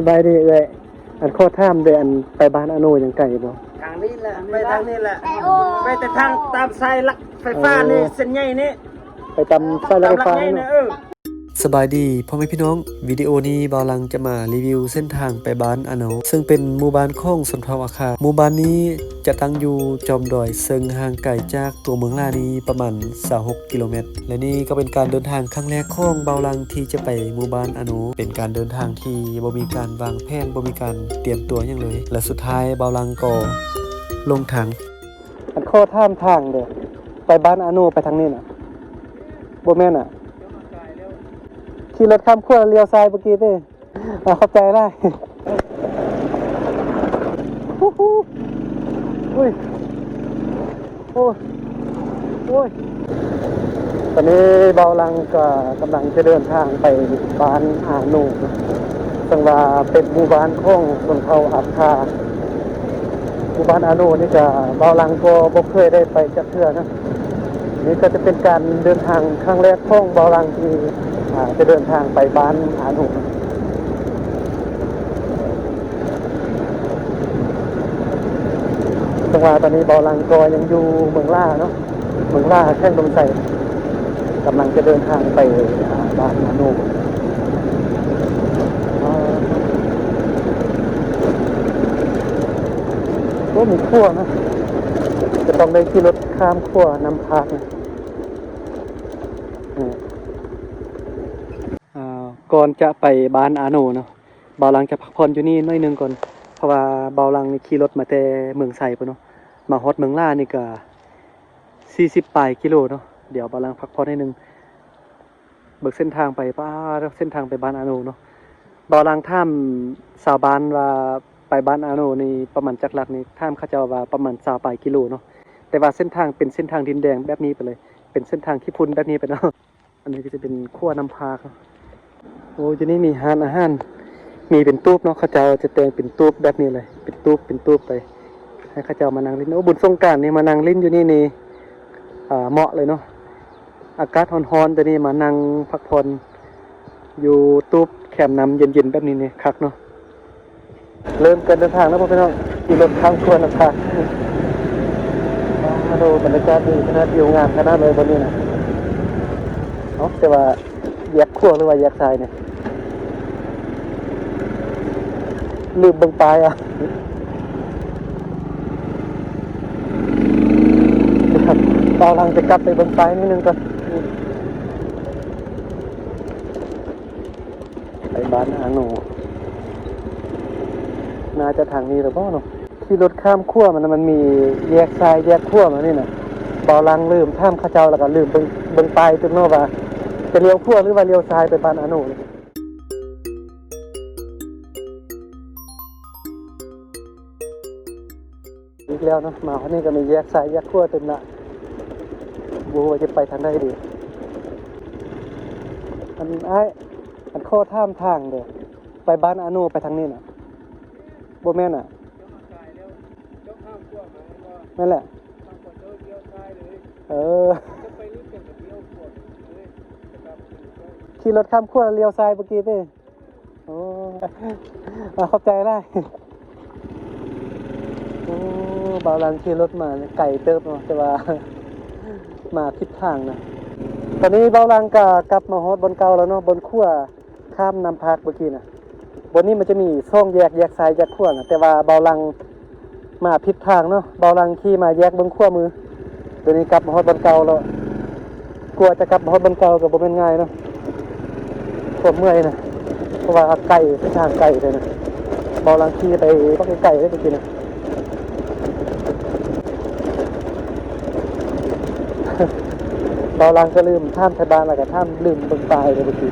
ໄປເດ້ເອື້ອຍ ອັນ ຂໍຖາມເດີ້ ອັນ ໄປບ້ານອາໂນຍັງໄກບໍ່? ທາງນີ້ແຫຼະ ໄປທາງນີ້ແຫຼະ ໄປແຕ່ທາງຕາມສາຍຫຼັກໄຟຟ້ານີ້ ອໍ ເສັ້ນໃຫຍ່ນີ້ ໄປຕາມສາຍຫຼັກໄຟຟ້ານີ້ເນາະ ຕາມຫຼັກໃຫຍ່ນີ້ ເອີ. ສະບາຍດີພໍ່ແມ່ພີ່ນ້ອງ, ວິດີໂອນີ້ບ່າວຫຼັງຈະມາຣີວິວເສັ້ນທາງໄປບ້ານອາໂນ ເຊິ່ງເປັນໝູ່ບ້ານຂອງຊົນເຜົ່າອາຄາ. ໝູ່ບ້ານນີ້ຈະຕັ້ງຢູ່ຈອມດອຍ ເຊິ່ງຫ່າງໄກຈາກຕົວເມືອງຫຼານີ້ປະມານຊາວຫົກກິໂລແມັດ ແລະ ນີ້ກໍເປັນການເດີນທາງຄັ້ງແລກຂອງບ່າວຫຼັງທີ່ຈະໄປໝູ່ບ້ານອາໂນ. ເປັນການເດີນທາງທີ່ບໍ່ມີການວາງແຜນ, ບໍ່ມີການຕຽມຕົວຫຍັງເລີຍ ແລະ ສຸດທ້າຍບ່າວຫຼັງກໍຫຼົງທາງ. ອັນ ຂໍຖາມທາງເດີ້ ໄປບ້ານອາໂນໄປທາງນີ້ນະ? ບໍ່ແມ່ນນະ? ຂີ່ລົດຂ້າມຂົວລ້ຽວຊ້າຍເມື່ອກີ້ເດ້. ອາ ຂອບໃຈຫຼາຍ. ອຸ້ຍ ໂອ້ຍ ໂອ້ຍ. ຕອນນີ້ບ່າວຫຼັງກໍກຳລັງຈະເດີນທາງໄປບ້ານອາໂນ ເຊິ່ງວ່າເປັນໝູ່ບ້ານຂອງຊົນເຜົ່າອາຄາ. ໝູ່ບ້ານອາໂນນີ້ກໍບ່າວຫຼັງກໍບໍ່ເຄີຍໄດ້ໄປຈັກເທື່ອນະ. ນີ້ກໍຈະເປັນການເດີນທາງຄັ້ງແລກຂອງບ່າວຫຼັງທີ່ ອາ ຈະເດີນທາງໄປບ້ານອາໂນ. ເຊິ່ງວ່າຕອນນີ້ບ່າວຫຼັງກໍຍັງຢູ່ເມືອງຫຼາເນາະ ເມືອງຫຼາ ແຂວງອຸດົມໄຊ ກຳລັງຈະເດີນທາງໄປ ອາ ບ້ານອາໂນ. ອາ ໂອ້ ມີຂົວນະ ຈະຕ້ອງໄດ້ຂີ່ລົດຂ້າມຂົວນ້ຳພາກນະ. ອາ ກ່ອນຈະໄປບ້ານອາໂນເນາະ ບ່າວຫຼັງຈະພັກຜ່ອນຢູ່ນີ້ໜ້ອຍໜຶ່ງກ່ອນ ເພາະວ່າບ່າວຫຼັງນີ້ຂີ່ລົດມາແຕ່ເມືອງໄຊພຸ້ນເນາະ ມາຮອດເມືອງຫຼານີ້ກະສີ່ສິບປາຍກິໂລເນາະ. ດຽວບ່າວຫຼັງພັກຜ່ອນໜ້ອຍໜຶ່ງ ເບິ່ງເສັ້ນທາງໄປ ປາດ ເສັ້ນທາງໄປບ້ານອາໂນເນາະ. ບ່າວຫຼັງຖາມຊາວບ້ານວ່າໄປບ້ານອາໂນນີ້ປະມານຈັກຫຼັກນີ້ ຖາມເຂົາເຈົ້າວ່າປະມານຊາວປາຍກິໂລເນາະ. ແຕ່ວ່າເສັ້ນທາງເປັນເສັ້ນທາງດິນແດງແບບນີ້ໄປເລີຍ ເປັນເສັ້ນທາງຂີ້ຝຸ່ນແບບນີ້ໄປເນາະ. ອັນນີ້ກໍຈະເປັນຂົວນ້ຳພາກເນາະ. ໂອ້ ຢູ່ນີ້ມີຮ້ານອາຫານ ມີເປັນຕູບເນາະ ເຂົາເຈົ້າຈະແຕ່ງເປັນຕູບແບບນີ້ເລີຍ ເປັນຕູບ ເປັນຕູບໄປ ໃຫ້ເຂົາເຈົ້າມານັ່ງຫຼິ້ນ. ໂອ້ ບຸນສົງການນີ້ມານັ່ງຫຼິ້ນຢູ່ນີ້ນີ້ ອາ ເໝາະເລີຍເນາະ. ອາກາດຮ້ອນໆ ຕອນນີ້ມານັ່ງພັກຜ່ອນຢູ່ຕູບແຄມນ້ຳເຢັນໆ ແບບນີ້ນີ້ຄັກເນາະ. ເລີ່ມການເດີນທາງແລ້ວພໍ່ແມ່ພີ່ນ້ອງ ຂີ່ລົດຂ້າມຂົວນ້ຳພາກ. ໂອ້ ບັນຍາກາດດີຂະໜາດ ວິວງາມຂະໜາດເລີຍບ່ອນນີ້ນະ. ເອົ້າ ແຕ່ວ່າແຍກຂວາ ຫຼືວ່າແຍກຊ້າຍນີ້ ລືມເບິ່ງປ້າຍອະ. ບ່າວຫຼັງຈະກັບໄປເບິ່ງປ້າຍໜ້ອຍໜຶ່ງກ່ອນ. ໄປບ້ານອາໂນ ໜ້າຈະທາງນີ້ແລ້ວບໍ່ເນາະ? ຂີ່ລົດຂ້າມຂົວມັນ ມັນມີແຍກຊ້າຍແຍກຂວາມານີ້ນະ. ບ່າວຫຼັງລືມຖາມເຂົາເຈົ້າ ແລ້ວກໍລືມເບິ່ງ ເບິ່ງປ້າຍຕື່ມເນາະ ວ່າຈະລ້ຽວຂວາ ຫຼືວ່າລ້ຽວຊ້າຍໄປບ້ານອາໂນນີ້. ອີກແລ້ວເນາະ ມາຮອດນີ້ກໍມີແຍກຊ້າຍແຍກຂວາເຕັມລະ ບໍ່ຮູ້ວ່າຈະໄປທາງໃດດີ. ອັນ ອ້າຍ ອັນ ຂໍຖາມທາງເດີ້ ໄປບ້ານອາໂນໄປທາງນີ້ນະ? ບໍ່ແມ່ນນະ? ແມ່ນແຫຼະ. ເອີ ຂີ່ລົດຂ້າມຂົວລ້ຽວຊ້າຍເມື່ອກີ້ເດ້. ໂອ້ ອາ ຂອບໃຈຫຼາຍ. ໂອ້ ບ່າວຫຼັງຂີ່ລົດມາໄກເຕີບເນາະ ແຕ່ວ່າມາຜິດທາງນະ. ຕອນນີ້ບ່າວຫຼັງກະກັບມາຮອດບ່ອນເກົ່າແລ້ວເນາະ ບ່ອນຂົວຂ້າມນ້ຳພາກເມື່ອກີ້ນະ. ບ່ອນນີ້ມັນຈະມີສອງແຍກ ແຍກຊ້າຍແຍກຂວານະ ແຕ່ວ່າບ່າວຫຼັງ ມາຜິດທາງເນາະ ບ່າວຫຼັງຂີ່ມາແຍກເບິ່ງຂວາມື. ດຽວນີ້ກັບມາຮອດບ່ອນເກົ່າແລ້ວ ກວ່າຈະກັບມາຮອດບ່ອນເກົ່າກໍບໍ່ແມ່ນງ່າຍເນາະ ຄວາມເມື່ອຍນະ ເພາະວ່າໄກ ເສັ້ນທາງໄກເລີຍນະ. ບ່າວຫຼັງຂີ່ໄປບັກໄກໆເລີຍເມື່ອກີ້ນະ. ບ່າວຫຼັງກໍລືມຖາມໄທບ້ານ ແລ້ວກໍຖາມ ລືມເບິ່ງປ້າຍເລີຍເມື່ອກີ້.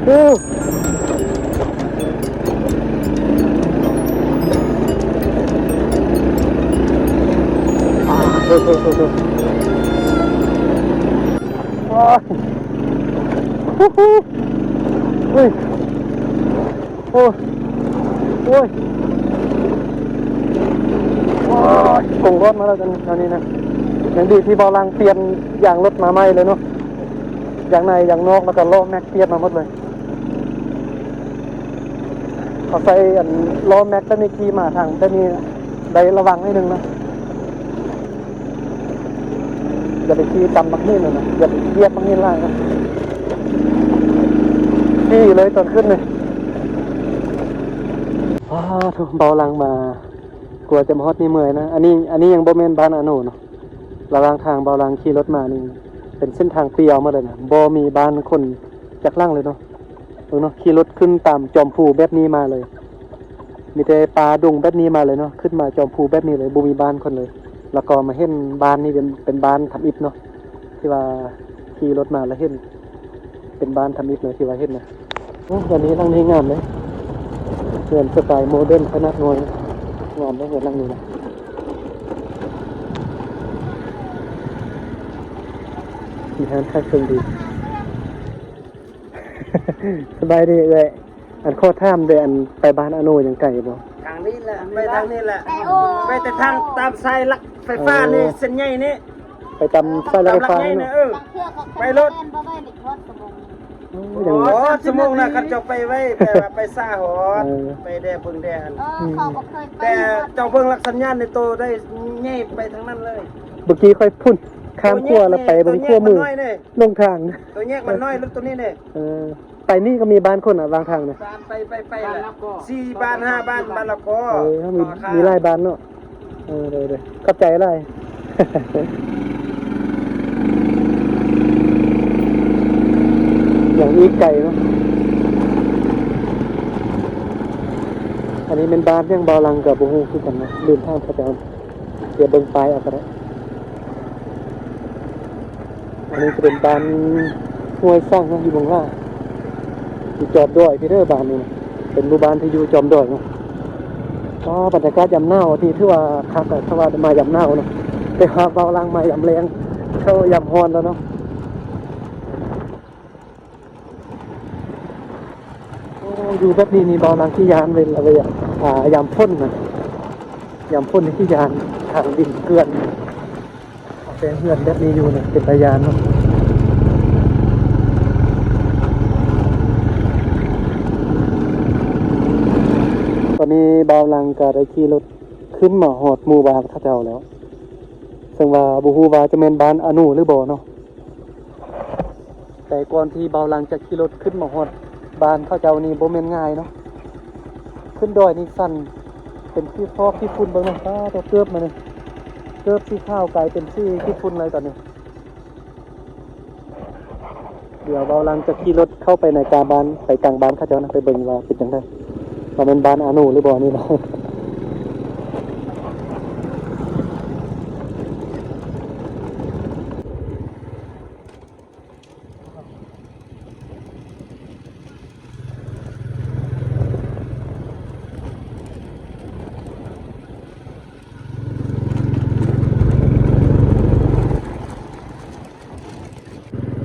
ໂອ້ຍ ໂອ້ຍ ໂອ້ຍ ໂອ້ຍ ໂອ້ຍ. ໂອ້ຍ ໂອ້ຍ ໂອ້ຍ ກົງຮ້ອນມາແລ້ວຕອນນີ້ນະ. ຍັງດີທີ່ເບົາຫຼັງປ່ຽນຢາງລົດມາໃໝ່ເລີຍເນາະ, ຢາງໃນຢາງນອກ ແລ້ວກໍລໍ້ແມັກປ່ຽນມາໝົດເລີຍ. ເຂົາໃສ່ອັນລໍ້ແມັກແບບນີ້ ຂີ່ມາທາງແບບນີ້ໄດ້ລະວັງໜ້ອຍໜຶ່ງເນາະ. ຢ່າໄປຂີ່ຕຳບັກຫີນນະ, ຢ່າໄປຢຽບບັກຫີນຫຼາຍນະ. ຂີ່ເລີຍຕອນຂຶ້ນນີ້. ອ້າໂທ້ ເບົາຫຼັງມາ ກວ່າຈະມາຮອດນີ້ເມື່ອຍນະ. ອັນນີ້ ອັນນີ້ຍັງບໍ່ແມ່ນບ້ານອາໂນເນາະ. ລະຫວ່າງທາງເບົາຫຼັງຂີ່ລົດມານີ້ ເປັນເສັ້ນທາງປ່ຽວໝົດເລີຍນະ, ບໍ່ມີບ້ານຄົນຈັກຫຼັງເລີຍເນາະ. ເບິ່ງເນາະ, ຂີ່ລົດຂຶ້ນຕາມຈອມພູແບບນີ້ມາເລີຍ, ມີແຕ່ປ່າດົງແບບນີ້ມາເລີຍເນາະ, ຂຶ້ນມາຈອມພູແບບນີ້ເລີຍ, ບໍ່ມີບ້ານຄົນເລີຍ. ແລ້ວກໍມາເຫັນບ້ານນີ້ເປັນ ເປັນບ້ານທຳອິດເນາະ, ທີ່ວ່າຂີ່ລົດມາແລ້ວເຫັນ ເປັນບ້ານທຳອິດເລີຍທີ່ວ່າເຫັນນະ. ໂອ້ ອັນນີ້ ຫຼັງນີ້ງາມເດ້, ເຮືອນສະໄຕໂມເດີນຂະໜາດນ້ອຍ, ງາມເດ້ເຮືອນຫຼັງນີ້ນະ. ມີຮ້ານຂາຍເຄື່ອງດື່ມ. ສະບາຍດີເອື້ອຍ, ອັນ ຂໍຖາມເດີ້ ອັນ ໄປບ້ານອາໂນຍັງໄກບໍ່? ທາງນີ້ແຫຼະ ໄປທາງນີ້ແຫຼະ, ໄປແຕ່ທາງຕາມສາຍຫຼັກໄຟຟ້ານີ້ ເອີ ເສັ້ນໃຫຍ່ນີ້, ໄປຕາມສາຍຫຼັກໄຟຟ້ານີ້ເນາະ. ເອີ ໄປໂລດ. ໂອ້ ຍັງ ໂອ້ ຊົ່ວໂມງນະ ຄັນເຈົ້າໄປໄວ, ແຕ່ວ່າໄປຊ້າຮອດ. ເອີ ໄປແດ່ເບິ່ງແດ່ ເອີ ເຂົາບໍ່ເຄີຍໄປ. ແຕ່ເຈົ້າເບິ່ງຫຼັກສັນຍານໃນໂຕໄດ້ແຍກໄປທາງນັ້ນເລີຍ. ເມື່ອກີ້ຂ້ອຍພຸ້ນ ຂ້າມຂົວແລ້ວໄປເບິ່ງຂວາມື ຫຼົງທາງ. ໂຕແຍກມັນນ້ອຍ ລົດໂຕນີ້ເດ້. ເອີ ໄປນີ້ກໍມີບ້ານຄົນນະ ຫວ່າງທາງນະ. ບ້ານໄປ ໄປ ໄປລະ ສີ່ບ້ານ ຫ້າບ້ານ ບ້ານລະກໍ. ເອີ ມີ ມີຫຼາຍບ້ານເນາະ. ເອີ ໂດຍໆ ຂອບໃຈຫຼາຍ. ຍັງອີກໄກເນາະ. ອັນນີ້ແມ່ນບ້ານຫຍັງ ເບົາຫຼັງກໍບໍ່ຮູ້ຄືກັນນະ, ລືມຖາມເຂົາເຈົ້າ. ດຽວເບິ່ງປ້າຍເອົາກໍໄດ້. ອັນນີ້ຈະເປັນບ້ານຫ້ວຍສັງເນາະ ຢູ່ເມືອງຫຼາ ຢູ່ຈອມດອຍພີ້ເດີ. ບ້ານນີ້ເປັນໝູ່ບ້ານທີ່ຢູ່ຈອມດອຍເນາະ. ອໍ ບັນຍາກາດຍາມໜາວນີ້ຖືວ່າຄັກແລ້ວ, ເພາະວ່າມາຍາມໜາວເນາະ, ແຕ່ວ່າເບົາຫຼັງມາຍາມແລ້ງ ເຂົ້າຍາມຮ້ອນແລ້ວເນາະ. ໂອ້ ຢູ່ແບບນີ້ນີ້ ເບົາຫຼັງຂີ້ຢ້ານເວລາ ເວລາ ອ່າ ຍາມຝົນນະ, ຍາມຝົນນີ້ຂີ້ຢ້ານ ທາງດິນເຈື່ອນ. ແຕ່ເຮືອນແບບນີ້ຢູ່ນະ ເປັນຕາຢ້ານເນາະ. ຕອນນີ້ເບົາຫຼັງກໍໄດ້ຂີ່ລົດຂຶ້ນມາຮອດໝູ່ບ້ານເຂົາເຈົ້າແລ້ວ, ເຊິ່ງວ່າບໍ່ຮູ້ວ່າຈະແມ່ນບ້ານອາໂນຫຼືບໍ່ເນາະ. ແຕ່ກ່ອນທີ່ເບົາຫຼັງຈະຂີ່ລົດຂຶ້ນມາຮອດບ້ານເຂົາເຈົ້ານີ້ ບໍ່ແມ່ນງ່າຍເນາະ, ຂຶ້ນດອຍນີ້ສັ່ນ ເປັນຂີ້ຟອກຂີ້ຝຸ່ນ. ເບິ່ງເນາະ ປ້າໂທ້ ເກີບມານີ້ ເກີບສີຂາວກາຍເປັນສີຂີ້ຝຸ່ນເລີຍຕອນນີ້. ດຽວເບົາຫຼັງຈະຂີ່ລົດເຂົ້າໄປໃນກາງບ້ານ ໄປກາງບ້ານເຂົາເຈົ້ານະ, ໄປເບິ່ງວ່າເປັນຈັ່ງໃດ, ວ່າແມ່ນບ້ານອາໂນຫຼືບໍ່ນີ້ນະ.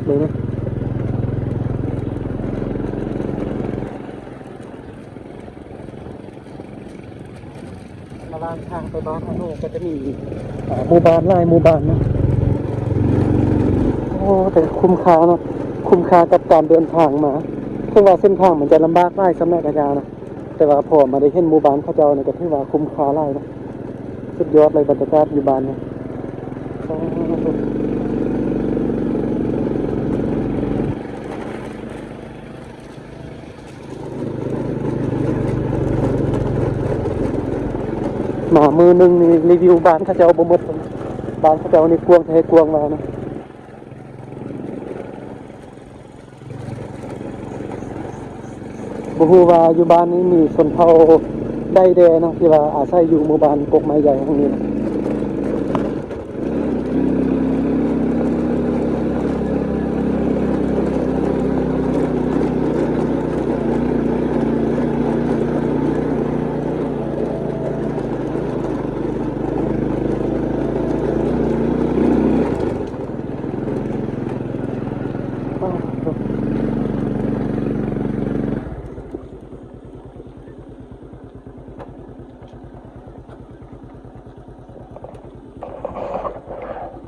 ເບິ່ງນະ. ລະຫວ່າງທາງໄປບ້ານອາໂນກໍຈະມີ ເອີ ໝູ່ບ້ານຫຼາຍໝູ່ບ້ານເນາະ. ໂອ້ ແຕ່ຄຸ້ມຄ່າເນາະ, ຄຸ້ມຄ່າກັບການເດີນທາງມາ. ເຖິງວ່າເສັ້ນທາງມັນຈະລຳບາກຫຼາຍສ່ຳໃດກໍຢ່າເນາະ, ແຕ່ວ່າພໍມາໄດ້ເຫັນໝູ່ບ້ານເຂົາເຈົ້ານີ້ກໍຖືວ່າຄຸ້ມຄ່າຫຼາຍເນາະ. ສຸດຍອດເລີຍບັນຍາກາດຢູ່ບ້ານນີ້. ມາມື້ໜຶ່ງນີ້ ຣີວິວບ້ານເຂົາເຈົ້າບໍ່ໝົດ. ບ້ານເຂົາເຈົ້ານີ້ກວ້າງແທ້ກວ້າງວ່ານະ. ບໍ່ຮູ້ວ່າຢູ່ບ້ານນີ້ມີຊົນເຜົ່າໃດແດ່ເນາະ ທີ່ວ່າອາໄສຢູ່ໝູ່ບ້ານກົກໄມ້ໃຫຍ່ແຫ່ງນີ້ນະ. ອ້າວ ໂທ້.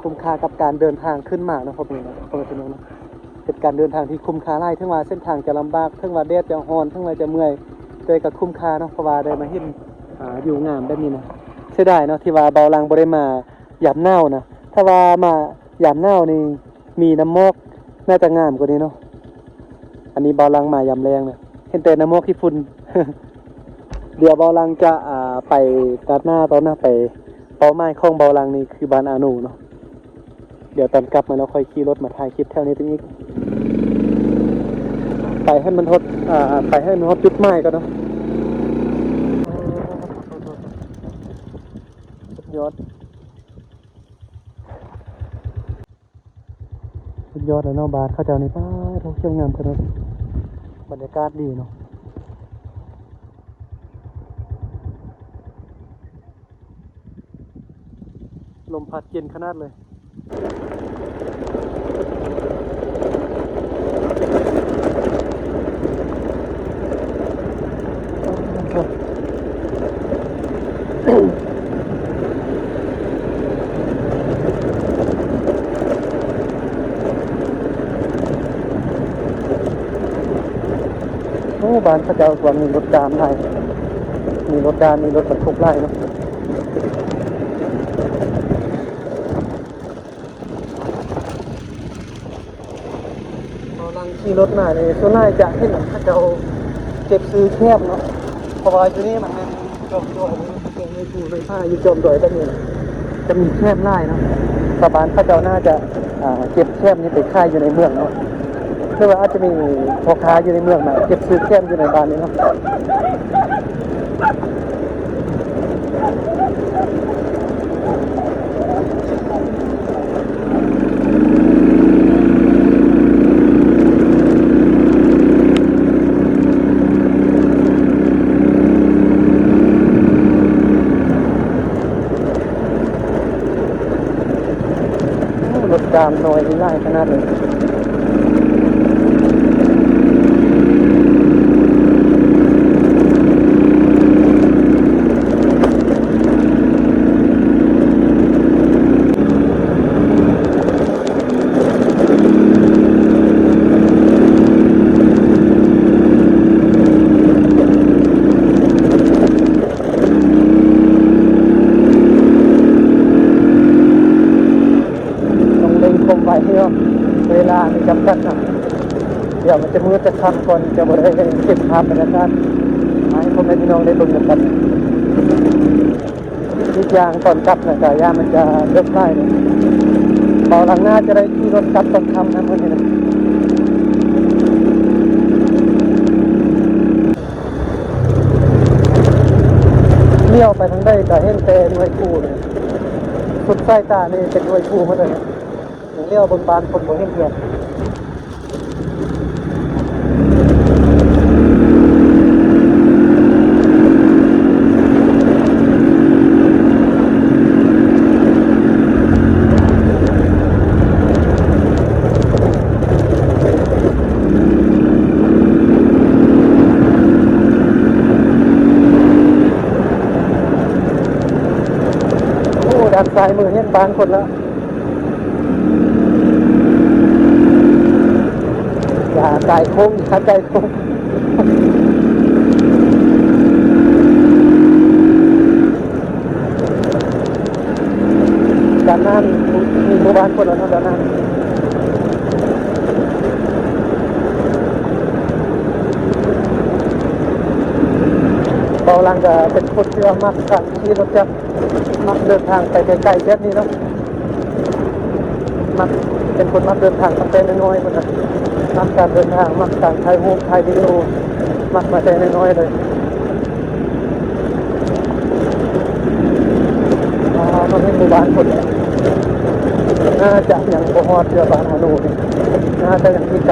ຄຸ້ມຄ່າກັບການເດີນທາງຂຶ້ນມາເນາະ ພໍ່ແມ່ພີ່ນ້ອງເນາະ. ເປັນການເດີນທາງທີ່ຄຸ້ມຄ່າຫຼາຍ, ເຖິງວ່າເສັ້ນທາງຈະລຳບາກ, ເຖິງວ່າແດດຈະຮ້ອນ, ເຖິງວ່າຈະເມື່ອຍ, ແຕ່ກໍຄຸ້ມຄ່າເນາະ, ເພາະວ່າໄດ້ມາເຫັນ ອ່າ ວິວງາມແບບນີ້ນະ. ເສຍດາຍເນາະ ທີ່ວ່າເບົາຫຼັງບໍ່ໄດ້ມາຍາມໜາວນະ. ຖ້າວ່າມາຍາມໜາວນີ້ ມີນ້ຳໝອກ ໜ້າຈະງາມກວ່ານີ້ເນາະ. ອັນນີ້ເບົາຫຼັງມາຍາມແລງນະ ເຫັນແຕ່ນ້ຳໝອກຂີ້ຝຸ່ນ. ດຽວເບົາຫຼັງຈະ ອ່າ ໄປຕັດໜ້າຕໍ່ນະ, ໄປ ເປົ້າໝາຍຂອງເບົາຫຼັງນີ້ຄືບ້ານອາໂນເນາະ. ດຽວຕອນກັບມາເນາະ ຄ່ອຍຂີ່ລົດມາຖ່າຍຄລິບແຖວນີ້ຕື່ມອີກ. ໄປໃຫ້ມັນຮອດ ອ່າ ໄປໃຫ້ມັນຮອດຈຸດໝາຍກ່ອນເນາະ. ສຸດຍອດ. ສຸດຍອດເລີຍເນາະ ບ້ານເຂົາເຈົ້ານີ້. ປາດໂທ້ ຂຽວງາມຂະໜາດ, ບັນຍາກາດດີເນາະ, ລົມພັດເຢັນຂະໜາດເລີຍ. ໂອ້ ບ້ານເຂົາເຈົ້າກວາງມີລົດດາມຫຼາຍ, ມີລົດດາມ ມີລົດບັນທຸກຫຼາຍເນາະ. ເຮົານັ່ງຂີ່ລົດມານີ້ ສ່ວນຫຼາຍຈະເຫັນເຂົາເຈົ້າເກັບຊື້ແຄມເນາະ, ເພາະວ່າຢູ່ນີ້ມັນແມ່ນຈອມດອຍ, ເປັນພູໄຟຟ້າຢູ່ຈອມດອຍແບບນີ້ນະ, ຈະມີແຄມຫຼາຍເນາະ. ຊາວບ້ານເຂົາເຈົ້າໜ້າຈະ ອ່າ ເກັບແຄມນີ້ໄປຂາຍຢູ່ໃນເມືອງເນາະ, ຫຼືວ່າອາດຈະມີພໍ່ຄ້າຢູ່ໃນເມືອງມາເກັບຊື້ແຄມຢູ່ໃນບ້ານນີ້ເນາະ. ໂອ້ ລົດກາມໜ່ອຍນີ້ຫຼາຍຂະໜາດເລີຍ. ຕ້ອງເລັ່ງຄວາມໄວເນາະ, ເວລາມີຈຳກັດນະ. ດຽວມັນຈະມືດຈະຄ່ຳກ່ອນ ຈະບໍ່ໄດ້ເກັບພາບບັນຍາກາດໃຫ້ພໍ່ແມ່ພີ່ນ້ອງໄດ້ເບິ່ງນຳກັນ. ອີກຢ່າງຕອນກັບນະ ກະຢ້ານມັນຈະເລິກຫຼາຍເດ້. ເບົາຫຼັງໜ້າຈະໄດ້ຂີ່ລົດກັບຕອນຄ່ຳຫັ້ນມື້ນີ້ນະ. ຫຼຽວໄປທາງໃດກະເຫັນແຕ່ໜ່ວຍພູເລີຍ, ສຸດສາຍຕານີ້ເປັນໜ່ວຍພູໝົດເລີຍ. ຫຼຽວເບິ່ງບ້ານຄົນບໍ່ເຫັນເທື່ອ. ໂອ້ ດ້ານຊ້າຍມືເຫັນບ້ານຄົນລະ. ຢ່າຕາຍໂຄ້ງ ຢ່າຕາຍໂຄ້ງ. ດ້ານໜ້າມີໝູ່ບ້ານຄົນລະເນາະ ດ້ານໜ້າ. ເບົາຫຼັງກະເປັນຄົນທີ່ວ່າມັກການຂີ່ລົດຈັກ ມັກເດີນທາງໄປໄກໆແບບນີ້ເນາະ. ມັກ ເປັນຄົນມັກເດີນທາງຕັ້ງແຕ່ນ້ອຍໆພຸ້ນນະ, ມັກການເດີນທາງ ມັກການຖ່າຍຮູບ ຖ່າຍວິດີໂອ ມັກມາແຕ່ນ້ອຍໆເລີຍ. ອ່າ ມາເຫັນໝູ່ບ້ານຄົນ ໜ້າຈະຍັງບໍ່ຮອດເທື່ອ ບ້ານອາໂນນີ້ ໜ້າຈະຍັງອີກໄກ.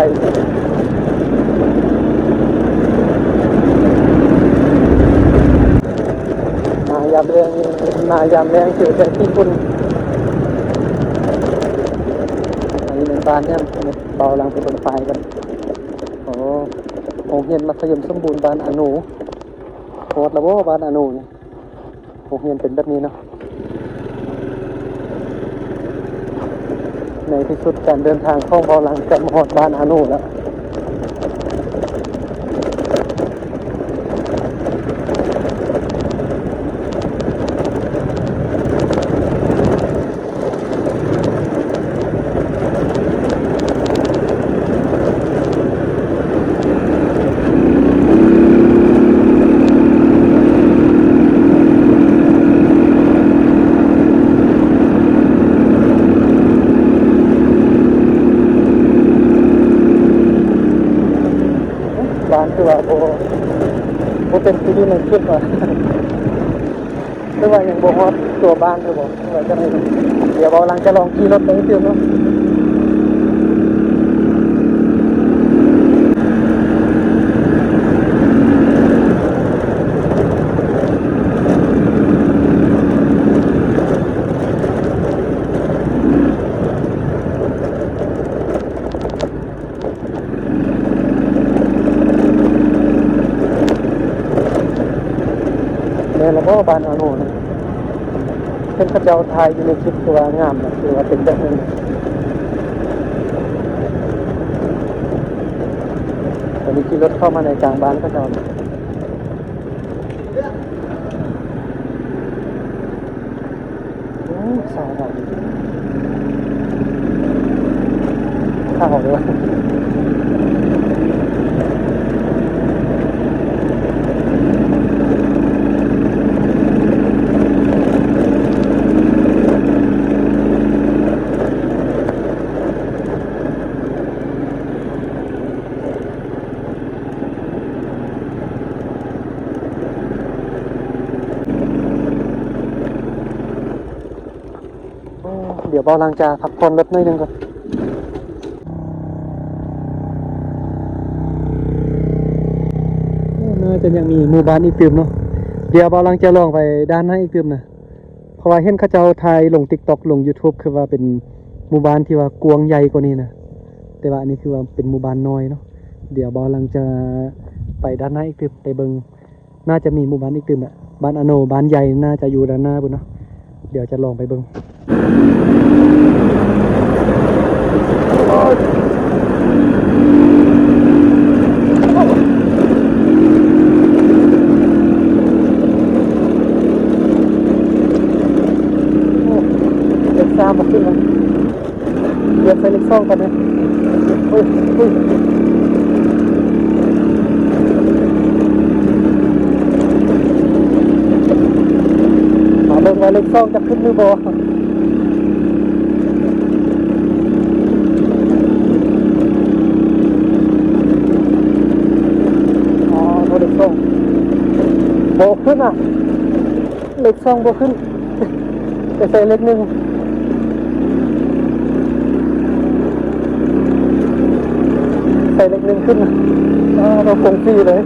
ມາຍາມແລງນີ້ ມາຍາມແລງເຈີແຕ່ຂີ້ຝຸ່ນ. ອັນນີ້ແມ່ນບ້ານຫຍັງ? ເບົາຫຼັງໄປເບິ່ງປ້າຍກ່ອນ. ໂອ້ ໂຮງຮຽນມັດທະຍົມສົມບູນບ້ານອາໂນ. ຮອດແລ້ວບໍ່ ບ້ານອາໂນນີ້? ໂຮງຮຽນເປັນແບບນີ້ເນາະ. ໃນທີ່ສຸດການເດີນທາງຂອງເບົາຫຼັງກະມາຮອດບ້ານອາໂນແລ້ວ. ບ້ານຄືວ່າບໍ່ ບໍ່ເປັນຄືຢູ່ໃນຄລິບວ່າ. ຫຼືວ່າຍັງບໍ່ຮອດຕົວບ້ານເທື່ອບໍ່ ຫຼືວ່າຈັ່ງໃດ? ດຽວເບົາຫຼັງຈະລອງຂີ່ລົດເບິ່ງຕື່ມເນາະ. ແມ່ນລະບໍ່ ບ້ານອາໂນນະ? ເຫັນເຂົາເຈົ້າຖ່າຍຢູ່ໃນຄລິບ ຄືວ່າງາມນະ ຄືວ່າເປັນແບບນັ້ນ. ຕອນນີ້ຂີ່ລົດເຂົ້າມາໃນກາງບ້ານເຂົາເຈົ້ານະ. ໂອ້ ສາວດຳ ຂາວເດີ. ດຽວເບົາຫຼັງຈະພັກຜ່ອນລົດໜ້ອຍໜຶ່ງກ່ອນ. ໂອ້ ໜ້າຈະຍັງມີໝູ່ບ້ານອີກຕື່ມເນາະ. ດຽວເບົາຫຼັງຈະລອງໄປດ້ານໃນອີກຕື່ມນະ. ເພາະວ່າເຫັນເຂົາເຈົ້າຖ່າຍລົງຕິກຕັອກ ລົງຢູທູບ ຄືວ່າເປັນໝູ່ບ້ານທີ່ວ່າກວ້າງໃຫຍ່ກວ່ານີ້ນະ, ແຕ່ວ່າອັນນີ້ຄືວ່າເປັນໝູ່ບ້ານນ້ອຍເນາະ. ດຽວເບົາຫຼັງຈະໄປດ້ານໜ້າອີກຕື່ມ ໄປເບິ່ງ ໜ້າຈະມີໝູ່ບ້ານອີກຕື່ມແຫຼະ. ບ້ານອາໂນ ບ້ານໃຫຍ່ ໜ້າຈະຢູ່ດ້ານໜ້າພຸ້ນເນາະ. ດຽວຈະລອງໄປເບິ່ງ. ເລກສາມບໍ່ຂຶ້ນນະ. ຢຽບໃສ່ເລກສອງກ່ອນນະ. ໂອ້ຍ ໂອ້ຍ ມາເບິ່ງວ່າເລກສອງຈະຂຶ້ນຫຼືບໍ່. ອໍ ໂຕເລກສອງບໍ່ຂຶ້ນນະ. ເລກສອງບໍ່ຂຶ້ນ ໄປໃສ່ເລກໜຶ່ງ ໃສ່ເລກໜຶ່ງຂຶ້ນ. ອ້າວ ເຮົາກົງສີ່ເລີຍ.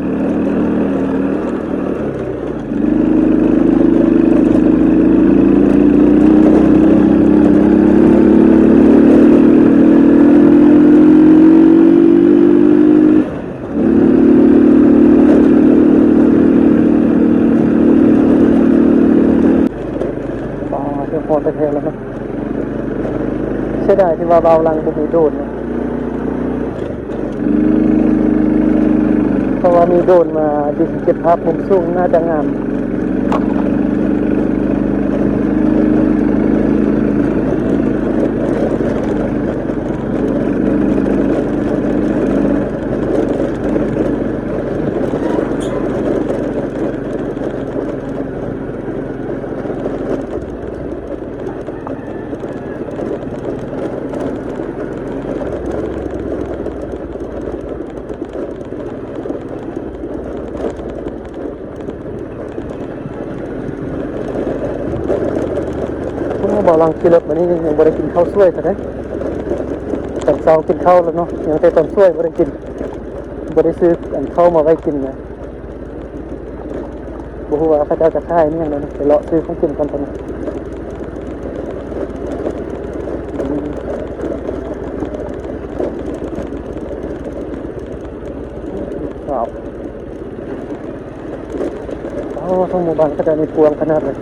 ປາດ ຮອດແທ້ໆແລ້ວເນາະ. ເສຍດາຍທີ່ວ່າເບົາຫຼັງບໍ່ມີໂດຣນເນາະ. ເພາະວ່າມີໂດຣນມາບິນເກັບພາບມຸມສູງ ໜ້າຈະງາມ. ໂອ້ ເບົາຫຼັງຂີ່ລົດມານີ້ຍັງບໍ່ໄດ້ກິນເຂົ້າສວຍຊະເດ້. ຕອນເຊົ້າກິນເຂົ້າແລ້ວເນາະ ຍັງແຕ່ຕອນສວຍບໍ່ໄດ້ກິນ ບໍ່ໄດ້ຊື້ອັນເຂົ້າມາໄວ້ກິນນະ. ບໍ່ຮູ້ວ່າເຂົາເຈົ້າຈະຂາຍອີ່ຫຍັງແລ້ວນະ ໄປເລາະຊື້ຂອງກິນກ່ອນຕອນນີ້. ວ້າວ ໂອ້ ທັງໝູ່ບ້ານເຂົາເຈົ້ານີ້ກວ້າງຂະໜາດເລີຍ.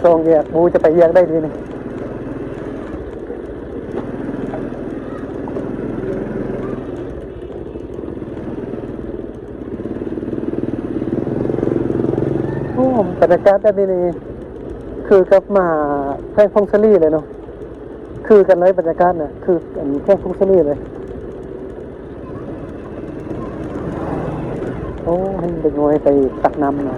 ສອງແຍກ ບໍ່ຮູ້ຈະໄປແຍກໃດດີນີ້. ໂອ້ ບັນຍາກາດແບບນີ້ນີ້ ຄືກັບມາແຂວງຜົ້ງສາລີເລີຍເນາະ. ຄືກັນເລີຍບັນຍາກາດນະ ຄືອັນແຂວງຜົ້ງສາລີເລີຍ. ໂອ້ ເຫັນເດັກນ້ອຍໄປຕັກນ້ຳນະ.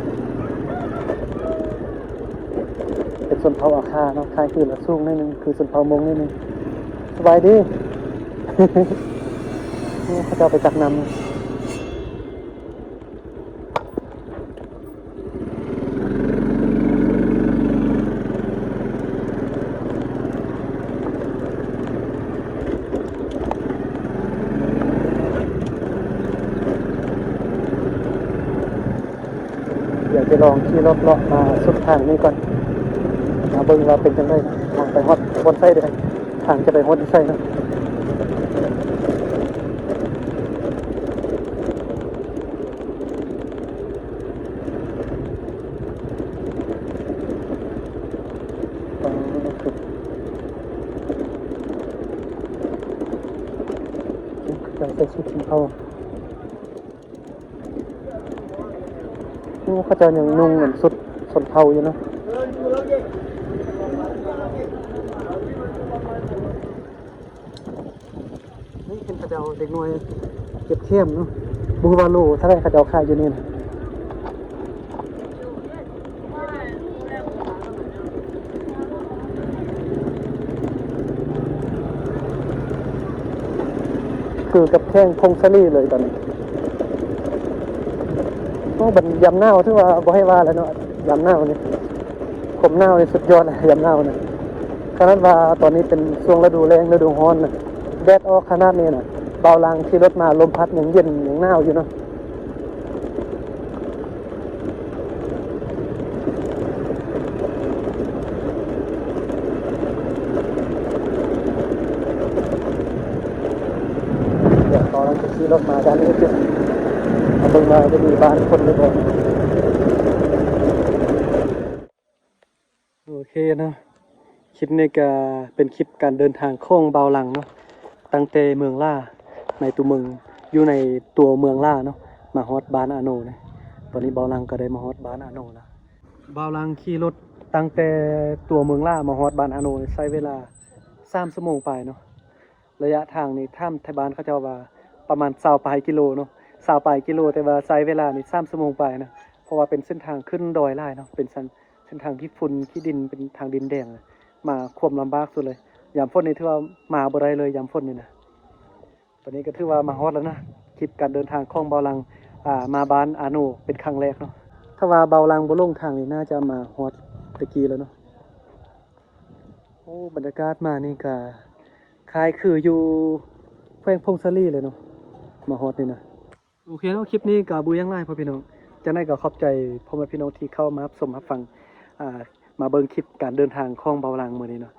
ເປັນຊົນເຜົ່າອາຄາເນາະ, ຄ້າຍຄືລະສູງໜ້ອຍໜຶ່ງ ຄືຊົນເຜົ່າມົ້ງໜ້ອຍໜຶ່ງ. ສະບາຍດີ. ໂອ້ ເຂົາເຈົ້າໄປຕັກນ້ຳ. ດຽວຈະລອງຂີ່ລົດເລາະມາສຸດທາງນີ້ກ່ອນ ມາເບິ່ງວ່າເປັນຈັ່ງໃດ ທາງໄປຮອດບ່ອນໃສເດ ທາງຈະໄປຮອດຢູ່ໃສເນາະ. ເຈົ້າໃສ່ຊຸດຊົນເຜົ່າ. ໂອ້ ເຂົາເຈົ້າຍັງນຸ່ງອັນຊຸດຊົນເຜົ່າຢູ່ເນາະ. ນີ້ເຫັນເຂົາເຈົ້າເດັກນ້ອຍເກັບແຄມເນາະ, ບໍ່ຮູ້ວ່າໂລເທົ່າໃດ ເຂົາເຈົ້າຂາຍຢູ່ນີ້ນະ. ຄືກັບແຂວງຜົ້ງສາລີເລີຍຕອນນີ້. ໂອ້ ບັດຍາມໜາວຖືວ່າບໍ່ໃຫ້ວ່າແລ້ວເນາະ, ຍາມໜາວນີ້ ຄວາມໜາວນີ້ສຸດຍອດນະ ຍາມໜາວນະ. ຂະໜາດວ່າຕອນນີ້ເປັນຊ່ວງລະດູແລ້ງ ລະດູຮ້ອນນະ ແດດອອກຂະໜາດນີ້ນະ ບ່າວຫຼັງຂີ່ລົດມາ ລົມພັດຍັງເຢັນ ຍັງໜາວຢູ່ເນາະ. ດຽວຕອນນັ້ນຈະຂີ່ລົດມາດ້ານນີ້ ມາເບິ່ງວ່າຈະມີບ້ານຄົນຫຼືບໍ່. ໂອເຄເນາະ, ຄລິບນີ້ກະເປັນຄລິບການເດີນທາງຂອງບ່າວຫຼັງເນາະ, ຕັ້ງແຕ່ເມືອງຫຼ້າ ໃນຕົວເມືອງ ຢູ່ໃນຕົວເມືອງຫຼ້າເນາະ ມາຮອດບ້ານອາໂນນະ. ຕອນນີ້ບ່າວຫຼັງກະໄດ້ມາຮອດບ້ານອາໂນລະ. ບ່າວຫຼັງຂີ່ລົດຕັ້ງແຕ່ຕົວເມືອງຫຼ້າມາຮອດບ້ານອາໂນ ໃຊ້ເວລາສາມຊົ່ວໂມງປາຍເນາະ. ໄລຍະທາງນີ້ຖາມໄທບ້ານເຂົາເຈົ້າວ່າປະມານຊາວປາຍກິໂລເນາະ, ຊາວປາຍກິໂລ ແຕ່ວ່າໃຊ້ເວລານີ້ສາມຊົ່ວໂມງປາຍນະ, ເພາະວ່າເປັນເສັ້ນທາງຂຶ້ນດອຍຫຼາຍເນາະ, ເປັນເສັ້ນ ເສັ້ນທາງຂີ້ຝຸ່ນຂີ້ດິນ ເປັນທາງດິນແດງ ມາຄວາມລຳບາກສຸດເລີຍ. ຍາມຝົນນີ້ຖືວ່າມາບໍ່ໄດ້ເລີຍ ຍາມຝົນນີ້ນະ. ຕອນນີ້ກໍຖືວ່າມາຮອດແລ້ວນະ, ຄລິບການເດີນທາງຂອງບ່າວຫຼັງ ອ່າ ມາບ້ານອາໂນເປັນຄັ້ງແລກເນາະ. ຖ້າວ່າບ່າວຫຼັງບໍ່ຫຼົງທາງນີ້ ໜ້າຈະມາຮອດແຕ່ກີ້ແລ້ວເນາະ. ໂອ້ ບັນຍາກາດມານີ້ກະຄ້າຍຄືຢູ່ແຂວງຜົ້ງສາລີເລີຍເນາະ ມາຮອດນີ້ນະ. ໂອເຄເນາະ, ຄລິບນີ້ກະບໍ່ຫຍັງຫຼາຍພໍ່ພີ່ນ້ອງ, ຈັ່ງໃດກໍຂອບໃຈພໍ່ແມ່ພີ່ນ້ອງທີ່ເຂົ້າມາຮັບຊົມຮັບຟັງ ອ່າ ມາເບິ່ງຄລິບການເດີນທາງຂອງບ່າວຫຼັງມື້ນີ້ເນາະ.